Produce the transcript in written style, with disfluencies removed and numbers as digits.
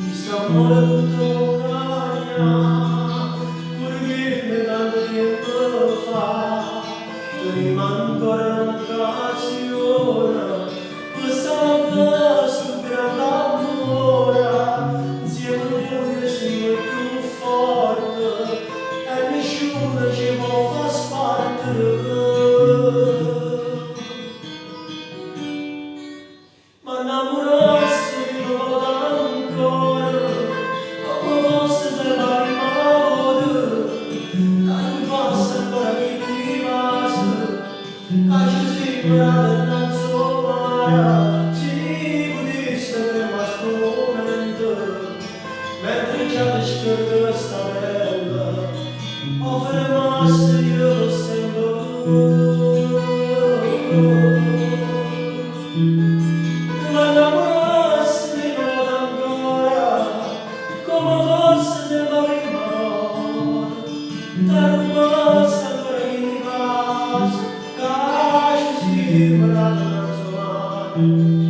Chist'ammore tutto po' cagnà, pure chillo 'e tanto tiempo fa. Tenimmo ancora n'occasione pe' salvà 'stu grande ammore. Nzieme nuje simmo cchiù forte e nisciuno ce po' fa spartere. M'annammurasse n'ata vota ancora, comme fosse sempe 'a primma vota, t'arrubbasse ancora chilli vase ca ce simme date 'nnanze 'o mare, si putesse fermà 'stu mumento, mentre già te sfioro chesta pelle, 'o fermasse io pe' sempe. M'annammurasse n'ata vota ancora, comme fosse sempe 'a primma vota, t'arrubbasse ancora chilli vase ca ce simme date 'nnanze 'o mare.